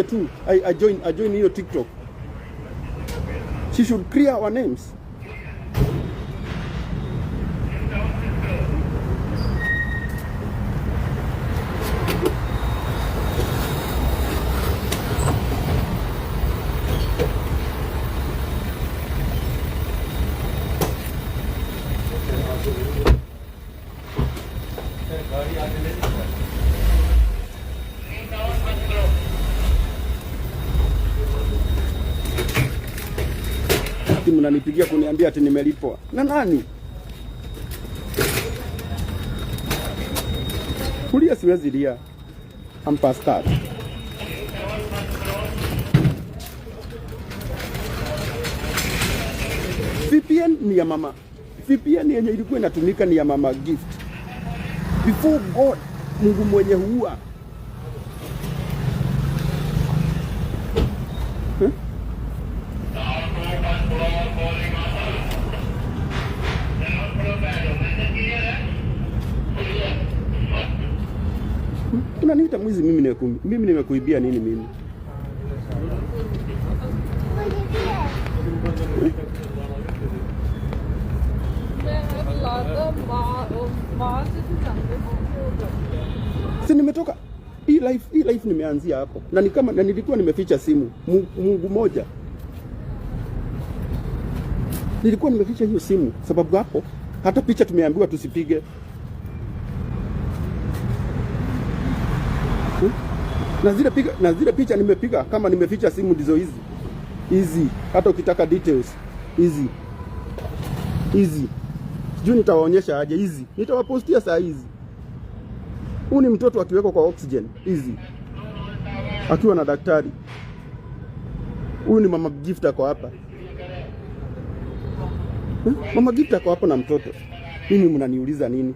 Tu I join hiyo TikTok. She should clear our names. Ati mnanipigia kuniambia ati nimelipwa na nani? Kulia siwezi lia. I'm past that. VPN ni ya mama. VPN yenye ilikuwa inatumika ni ya Mama Gift. Before God, Mungu mwenye huua. Hmm? Unaniita mwizi mimi, mimi nimekuibia nini mimi? ਲੱਗਦਾ ਮਾਂ ਮਾਂ ਚ ਜਾਂਦੇ। Si nimetoka hii life nimeanzia hapo, na ni kama na nilikuwa nimeficha simu. Mungu moja, nilikuwa nimeficha hiyo simu sababu hapo hata picha tumeambiwa tusipige. Na zile picha nimepiga kama nimeficha simu ndizo hizi hizi, hata ukitaka details hizi hizi, sijui nitawaonyesha aje hizi, nitawapostia saa hizi. Huu ni mtoto akiwekwa kwa oxygen hizi, akiwa na daktari. Huyu ni Mama Gift ako hapa. Mama Gift ako hapa na mtoto. Mimi mnaniuliza nini?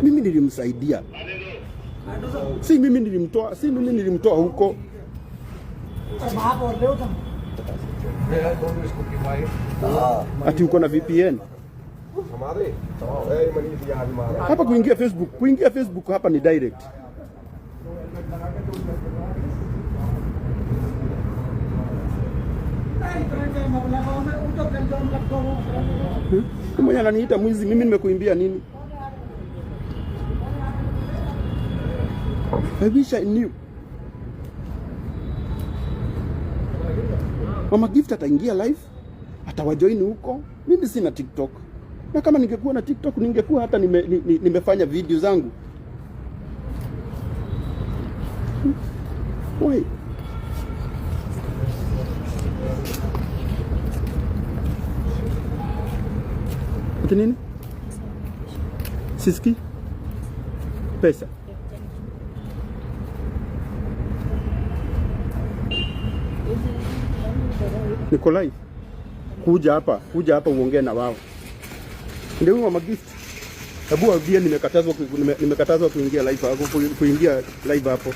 Mimi nilimsaidia, si mimi nilimtoa, si mimi nilimtoa huko. बाप बोल रहे हो तुम। Ati uko na VPN hapa kuingia Facebook hapa ni direct. Hmm? Mwenye ananiita mwizi, mimi nimekuimbia nini? I wish I knew. Mama Gift ataingia live, atawajoin huko. Mimi sina TikTok, na kama ningekuwa na TikTok ningekuwa hata nimefanya video zangu. Why? Ati nini? Siski? Pesa. Niko live. Kuja hapa uongee na wao. Ndio huyu Mama Gift. Hebu waambie nimekatazwa kuingia live hapo, kuingia live hapo.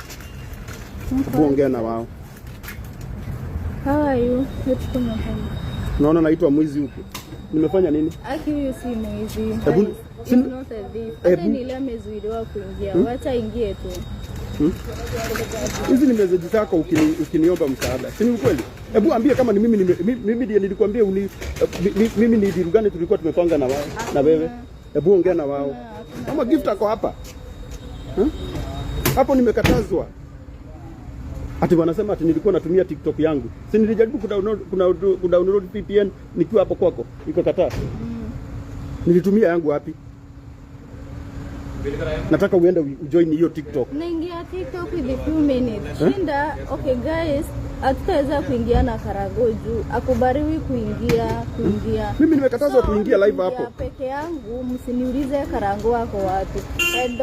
Hebu ongea na wao. How are you? Hebu home. Naona naitwa mwizi huku. Nimefanya nini? Aki, huyu si mwizi. Hebu He's not a thief. Hata ni ile amezuiliwa kuingia. Wacha ingie tu. Hizi ni message zako ukiniomba msaada. Si ni ukweli? Hebu ambie kama ni mimi mimi ndiye nilikwambia mimi ni deal gani tulikuwa tumepanga na wao na wewe. Hebu ongea na wao. Kama Gift ako hapa. Hapo nimekatazwa. Ati wanasema ati nilikuwa natumia TikTok yangu. Si nilijaribu kudownload VPN nikiwa hapo kwako, ikakataa. Nilitumia yangu wapi? Nataka uende ujoin hiyo TikTok. Naingia TikTok with a few minutes. Shinda, okay guys, hatutaweza kuingia na Karago juu akubaliwi kuingia. Mimi nimekatazwa kuingia live hapo. Peke yangu, msiniulize Karango wako wapi. And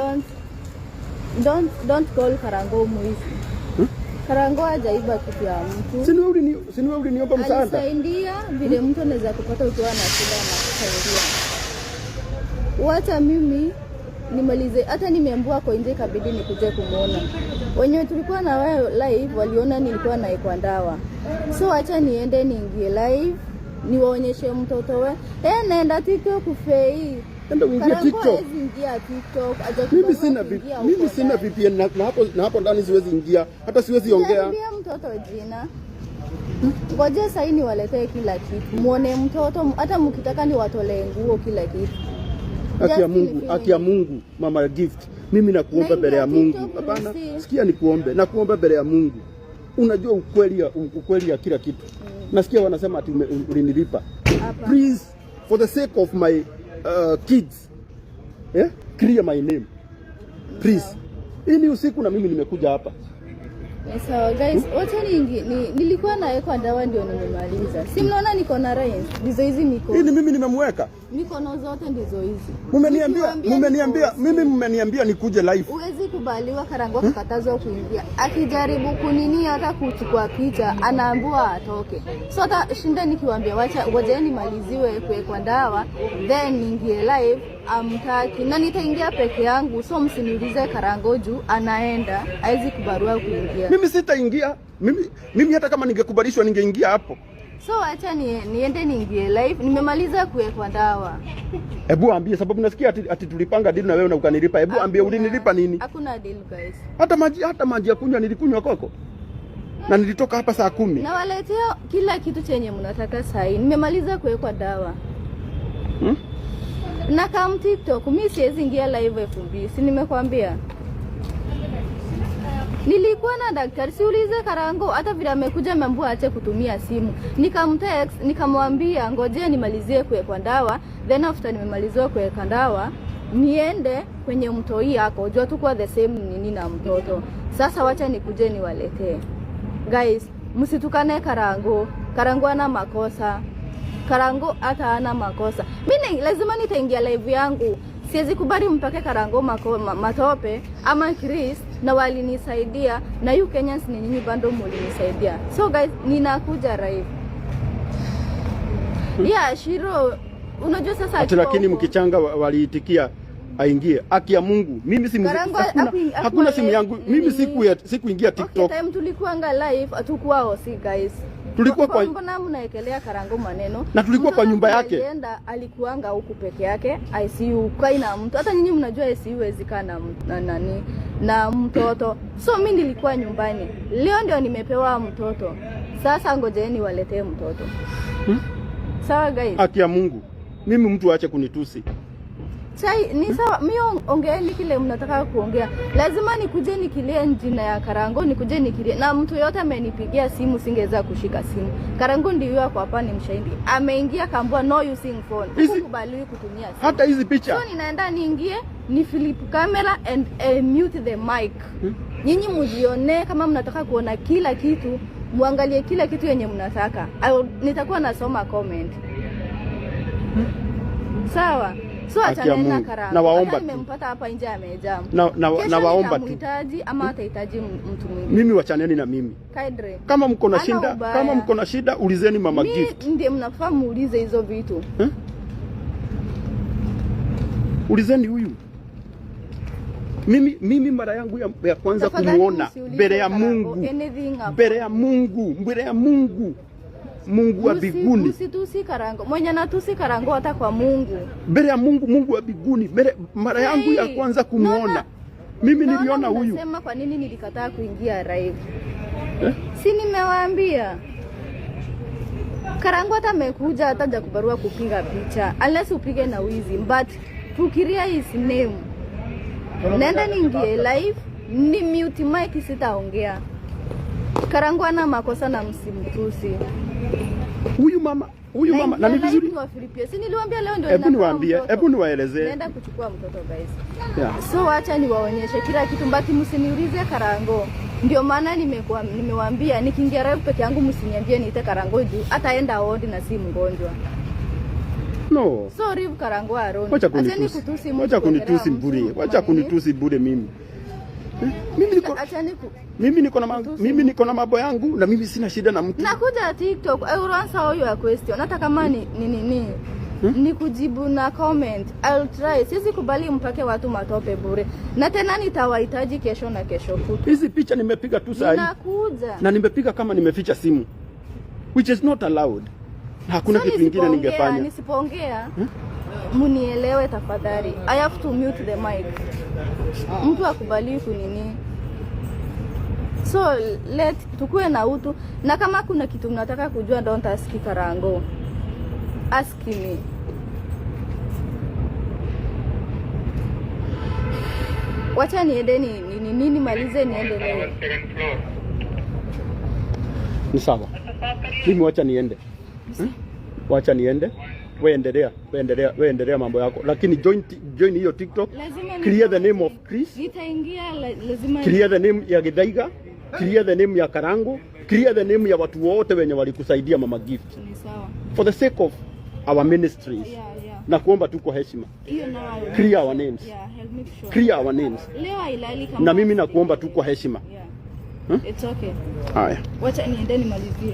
don't call Karango mwizi. Karango hajaiba kitu ya mtu. Si ni wewe uliniomba msaada? Alisaidia vile mtu anaweza kupata ukiwa na shida na kusaidia. Wacha mimi nimalize, hata nimeambiwa kwa nje ikabidi nikuje kumuona. Wenye tulikuwa na wao live waliona nilikuwa naekwa ndawa, so acha niende niingie live niwaonyeshe mtoto we. Naenda TikTok fei. Enda uingie Karango TikTok. hawezi ingia TikTok, Mimi hajakubaliwa sina kuingia mimi huko sina ndani. VPN na hapo ndani siwezi ingia, hata siwezi ongea. Niambia mtoto jina. Ngoja sahii niwaletee kila kitu, muone mtoto, hata mkitaka niwatolee nguo, kila kitu. Haki ya Justin Mungu, Fini. haki ya Mungu, Mama Gift, mimi nakuomba Naingia mbele ya Mungu. TikTok, Hapana, Lucy. sikia nikuombe, nakuomba mbele ya Mungu. Unajua ukweli ya kila kitu. Nasikia wanasema ati ulinilipa. Hapa. Please, for the sake of my kids, eh? Clear my name. Please. Hii ni usiku na mimi nimekuja hapa. Ni sawa guys, wacha nilikuwa nawekwa dawa ndio nimemaliza. Si mnaona niko na lines? Ndizo hizi Hii mikono. ni mimi nimemweka. Mikono zote ndizo hizi. Mmeniambia, Nikiwaambia mmeniambia, niko- mimi mmeniambia nikuje live. Huwezi kubaliwa Karangwa kukatazwa kuingia. Akijaribu kunini hata kuchukua picha anaambiwa atoke. So hata shinda nikiwaambia wacha ngojeni nimaliziwe kuwekwa dawa then niingie live, amtaki na nitaingia peke yangu, so msiniulize Karango juu anaenda hawezi kubaliwa kuingia. Mimi sitaingia. Mimi hata kama ningekubalishwa ningeingia hapo. So acha niende niingie live, nimemaliza kuwekwa dawa. Hebu ambie sababu nasikia ati tulipanga deal na wewe na ukanilipa. Hebu ambie ulinilipa nini? Hakuna deal, guys. Hata maji ya kunywa nilikunywa koko. Na nilitoka hapa saa 10. Nawaletea kila kitu chenye mnataka sahi. Nimemaliza kuwekwa dawa. Na kam TikTok, mi siwezi ingia live FB, si nimekwambia? Nilikuwa na daktari, siulize Karango, hata vile amekuja ameambiwa aache kutumia simu. Nikamtext, nikamwambia ngojea nimalizie kuwekwa dawa, then after nimemaliziwa kuweka dawa niende kwenye mtoi yako, jua tukuwa the same nini na mtoto. Sasa wacha nikuje niwaletee. Guys, msitukane Karango. Karango ana makosa. Karango hata ana makosa. Mimi lazima nitaingia live yangu. Siwezi kubali mpake Karango matope ama Chris na walinisaidia na you Kenyans ni nyinyi bado mulinisaidia. So guys, ninakuja live. Yeah, Shiro, unajua sasa Ati akiwa lakini huko- mkichanga waliitikia aingie. Haki ya Mungu, mimi simu Karango hakuna, hakuna simu yangu mimi sikuingia TikTok. Okay, time tulikuanga live hatukuwa hosi, guys. Tulikuwa kwa- Mbona mnaekelea Karango maneno? Na tulikuwa kwa Mtoto nyumba yake. Alienda alikuanga huku peke yake ICU kai na mtu. Hata nyinyi mnajua ICU huwezi kaa na nani na mtoto. So mi nilikuwa nyumbani. Leo ndio nimepewa mtoto. Sasa ngojeni waletee mtoto. Sawa guys. Haki ya Mungu, mimi mtu aache kunitusi. Chai ni sawa, mi ongeeni kile mnataka kuongea. Lazima nikuje nikilie jina ya Karango, nikuje nikilie. Na mtu yote amenipigia simu singeweza kushika simu. Karango ndio yuko hapa, ni mshahidi. Ameingia kaambiwa no using phone. Hukubaliwi kutumia simu. Hata hizi picha So ninaenda niingie ni flip camera and mute the mic. Nyinyi mujione kama mnataka kuona kila kitu, muangalie kila kitu yenye mnataka. Nitakuwa nasoma comment. Sawa. So Haki ya achaneni na Mungu. Karango. Nawaomba Hata tu. nimempata hapa nje amejam. Na Kesho nawaomba tu. nitamhitaji ama atahitaji mtu mwingine. Mimi wachaneni na mimi. Kaidre. Kama mko na Hana shida, ubaya. kama mko na shida ulizeni Mama Mi Gift. ndiye mnafaa muulize hizo vitu. Eh? Ulizeni huyu. Mimi mara yangu ya kwanza Tafadhali kumuona msiulize mbele ya Karango Mungu, anything about mbele ya Mungu, mbele ya Mungu, Mungu wa mbinguni, Msitusi Karango. Mwenye anatusi Karango hata kwa Mungu. mbele ya Mungu, Mungu wa mbinguni, mbele mara yangu ya Hey, kwanza kumuona mimi naona niliona huyu. mnasema kwa nini nilikataa kuingia live. Eh? Si nimewaambia Karango hata amekuja hata hajakubarua kupiga picha unless upige na wizi, but fikiria his name. Naenda niingie live ni mute mic, sitaongea. Karango ana makosa na msimtusi. Huyu mama na ni Naingia vizuri. live niwafilipie. Si niliwaambia leo ndio Hebu ninapewa niwaambie, mtoto. hebu niwaelezee. Naenda kuchukua mtoto, guys. Yeah. So acha niwaonyeshe kila kitu, but msiniulize Karango. Ndio maana nimekuwa nimewaambia nikiingia live peke yangu msiniambie niite Karango juu ataenda ward na si mgonjwa. No. So leave Karango alone. Wacha Acheni kunitusi. kutusi mtu, Wacha kuongelea kunitusi mtu, bure. Wacha manini. kunitusi bure mimi. Eh? Acheni ku kutusi Mimi niko na mambo yangu na mimi sina shida na mtu. Nakuja TikTok, I will answer all your question. Hata kama ni ni kujibu na comment. I'll try. Siwezi kubali mpake watu matope bure. Na tena nitawahitaji kesho na kesho kutwa. Hizi picha nimepiga tu saa hii Ninakuja. na nimepiga kama nimeficha simu, which is not allowed. Na hakuna So kitu kingine nisipoongea- ningefanya. Nisipoongea Munielewe tafadhali. I have to mute the mic. Mtu akubali kunini. So let tukue na utu, na kama kuna kitu mnataka kujua, don't ask Karango, ask me. Wacha niende ni nimalize niende leo. Ni sawa. Mimi wacha niende. Wacha niende. We endelea, we endelea, we endelea mambo yako. Lakini join hiyo TikTok. Lazima Clear the name of Chris. Nitaingia lazima. Clear the name ya Githaiga. Clear the name ya Karango. Clear the name ya watu wote wenye walikusaidia, Mama Gift. Ni sawa. For the sake of our ministries. Yeah. Na kuomba tu kwa heshima. Hiyo nayo. Clear our names. Yeah, I'll make sure. Clear our names. Leo hailali kama Na mimi nakuomba tu kwa heshima. Yeah. Hmm? It's okay. Haya. Wacha niende nimalizie.